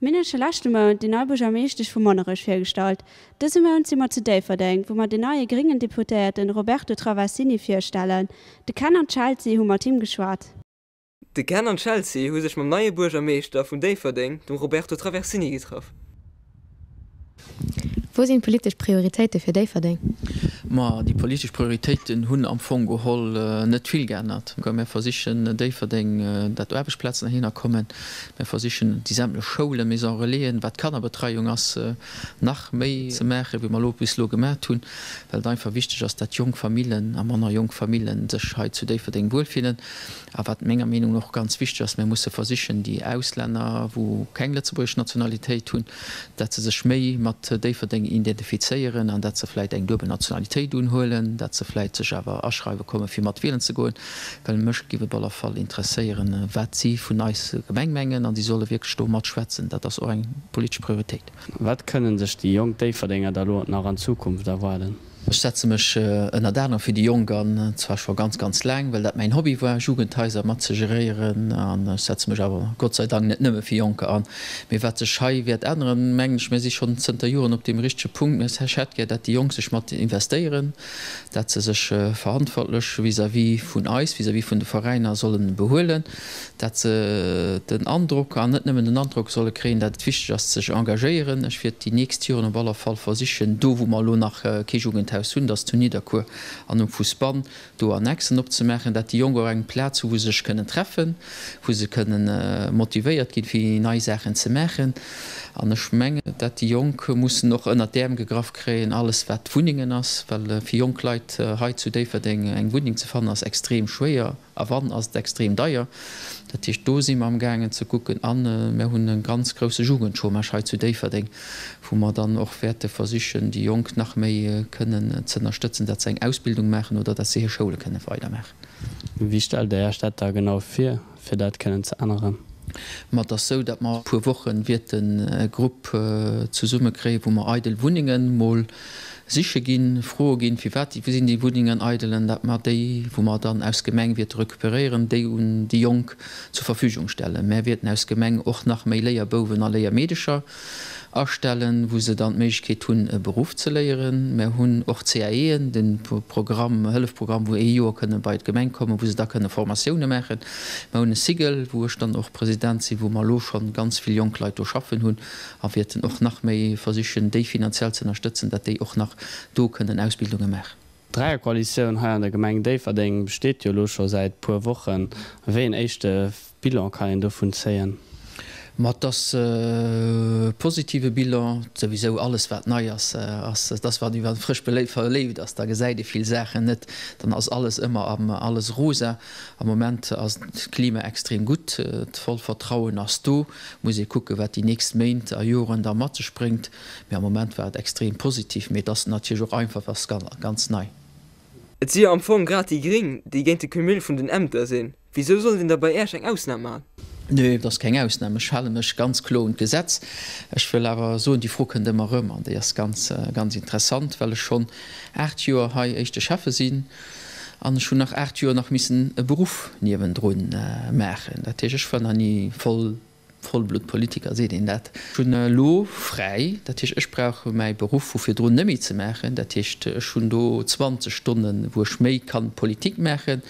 Mir hunn Iech de leschte Mount déi nei Buergermeeschtesch vu Monnerech virgestallt. Dëse Mount si mer zu Déifferdeng, wou mer den neie gréngen Deputéierten Roberto Traversini virstellen. De Ken an d'Chelsea hu mat him geschwat. De Ken an d'Chelsea hu sech mam neie Buergermeeschter vun Déifferdeng, dem Roberto Traversini getraff. Wou sinn d'politesch Prioritéite fir Déifferdeng? Ma déi politesch Prioritéiten hunn am Fong geholl net vill geännert. Mir versichen Déifferdeng, dat Aarbechtsplazen heihinner kommen. Mir versichen déi sämtlech Schoulen, Maisons Relaisen, wat d'Kannerbetreiung ass, nach méi ze maachen, wéi mer elo bis elo gemaacht hunn, well et einfach wichteg ass, dat jonk Famillen a manner jonk Famillen sech hei zu Déifferdeng wuelfillen. A wat menger Meenung no och ganz wichteg ass, Mir musse versichen, déi Auslänner, wou keng lëtzebuergesch Nationalitéit hunn, dat se sech méi mat Déifferdeng identifizéieren an dat se vläicht eng duebel Nationalitéit unhuelen, dat se vläicht sech awer aschreiwe komme fir mat wielen ze goen, well mech géif op aller Fall interesséieren, wat si vun eis Gemeng mengen a si solle wierklech do matschwätzen. Dat ass och eng politesch Prioritéit. Wat kënnen sech déi jonk Déifferdenger da lo nach an Zukunft erwaarden? Ech setze mech ënnert anerem fir déi Jonk an, zwar scho ganz, ganz laang, well dat mäin Hobby war, Jugendhaiser mat ze geréieren. An ech setze mech awer Gott sei Dank net nëmme fir Jonker an. Mee wat sech hei wäert änneren, mengen ech, mir si schonn zënter Joren op deem richtege Punkt, mä ech hätt gär, dat déi Jonk sech mat investéieren, dat se sech verantwortlech vis-à-vis vun eis, vis-à-vis vun de Veräiner sollen behuelen. dat se den Androck, an net nëmmen den Androck solle kréien, dat et wichteg ass, sech engagéieren. Ech wiert déi nächst Joren op aller Fall versichen, do wou mer elo nach kee Jugendhaus hunn, dat ass zu Nidderkuer an um Fussbann, do Annexen opzemaachen, dat déi Jonk och eng Plaz hu wou se sech kënnen treffen, wou se kënnen motivéiert ginn, fir nei Saachen ze maachen. An ech mengen, dat déi Jonk mussen och ënnert d'Äerm gegraff kréien, alles wat Wunnengen ass, well fir jonk Leit hei zu Déifferdeng eng Wunneng ze fannen ass extrem schwéier. A wann, ass et extrem deier. Dat heescht, do si mer amgaangen ze kucken. A mir hunn e ganz grousse Jugendchômage hei zu Déifferdeng, wou mer dann och wäerte versichen, déi Jonk nach méi kënnen ze ënnerstëtzen, datt se eng Ausbildung maachen oder datt se hir Schoule kënne weidermaachen. Wéi stellt Der Iech dat da genau vir, fir dat kënnen ze änneren? Ma et ass esou, datt mer a puer Woche wierten e Grupp zesummekréien, wou mer eidel Wunnengen mol siche ginn, froe ginn, firwat sinn déi Wunnengen eidel, an datt mer déi, wou mer dann aus Gemeng wierte recuperéieren, déi un déi Jonk zur Verfügung stellen. Mär wierten aus Gemeng och nach méi Léierbouwen a Léiermeedecher astellen, wou se dann d'Méiglechkeet hunn, e Beruff ze léieren. Mär hunn och CAEen, de Programm, Hëllefprogramm, wou ee Joer kënne bei d'Gemeng kommen, wou se da kënne Formatioune maachen. Mär hunn e Cigl, wou ech dann och President sinn, wou mer elo scho ganz vill jonk Leit do schaffen hunn, a wäerten och nach méi versichen, déi finanziell ze ënnerstëtzen, dat déi och nach do kënnen Ausbildunge maachen. D'Dräierkoalitioun hei an der Gemeng Déifferdeng besteet jo elo scho säit puer Wochen. Wéi en éischte Bilan kann een dovun zéien? Ma et ass e positive Bilan. Souwisou alles wat nei ass, ass, et ass wéi wann frësch verléift ass, da gesäit ee vill Saachen net, dann ass alles ëmmer am alles rosa. Am Moment ass d'Klima extrem gutt, d'voll Vertrauen ass do. Muss ee kucken, wat déi nächst Méint a Joren da mat sech bréngt. Mee am Moment war et extrem positiv. Mee et ass natierlech och einfach, et ass ganz nei. Et si jo am Fong grad déi Gring, déi géint de Cumul vun den Ämter sinn. Wisou sollt een da bei Äech eng Ausnam man? Nee, et ass keng Ausnam. Ech hale mech ganz kloer un d'Gesetz. Ech wëll awer soen, déi Fro kënnt ëmmer erëm an déi ass ganz, ganz interessant, well ech schonn 8 Joer hei éischte Schäffe sinn. An ech hunn nach 8 Joer nach missen e Beruff niewendrun maachen. Dat heescht, ech war nach ni voll, Vollbluttpolitiker, seet een dat. Ech hunn elo fräi, dat heescht, ech brauch mäi Beruff vu virdrun net méi ze maachen. Dat heescht, ech hunn do 20 Stonnen, wou ech méi kann Politik maachen,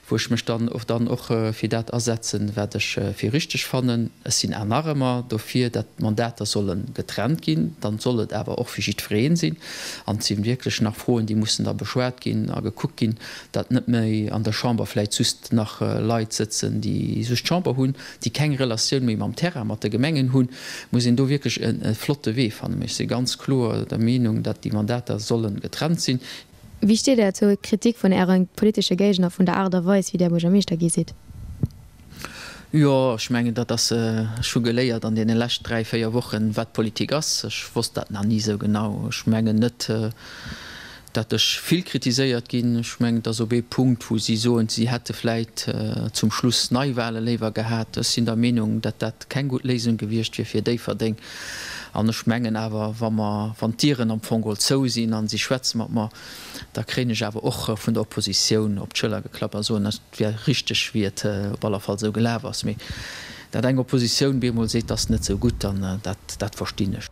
wou ech mech dann och dann och fir dat asetzen, wat ech fir richteg fannen. Ech sinn awer nach ëmmer dofir, datt d'Mandater solle getrennt ginn. Dann soll et awer och fir jiddweree sinn. An et si wierklech nach Froen, déi mussen da beschwat ginn a gekuckt ginn, datt net méi an der Chamber vläicht just nach Leit sëtzen, déi just d'Chamber hunn, déi keng Relatioun méi mam Terrain, mat de Gemengen hunn. Muss een do wierklech e flotte Wee fannen. Mee ech si ganz kloer der Meenung, datt déi Mandater solle getrennt sinn. Wéi steet Der zur Kritik vun Äre politesche Géigner vun der Aart a Weis, wéi Där Buergermeeschter gi sidd? Jo, ech mengen, dat ass, ech hu geléiert an deene lescht 3, 4 Wochen, wat Politik ass. Ech wosst dat nach ni esou genau. Ech mengen net, dat ech vill kritiséiert ginn. Ech mengen, et ass op ee Punkt, wou si soen, si hätte vläit zum Schluss Neiwahle léiwer gehat. Ech sinn der Meenung, dat dat keng gutt Léisung gewiescht wier fir Déifferdeng. An ech mengen awer, wa mer, wann d'Dieren am Fong geholl zou sinn a si schwätze mat mer, da kréien ech awer och vun der Oppositioun op d'Schëller geklappt a soen, et wär richteg, wéi et op aller Fall esou gelaf ass. Mee. Dat eng Oppositioun bemol seet, dat ass net sou gutt, dann dat, dat verstinn ech.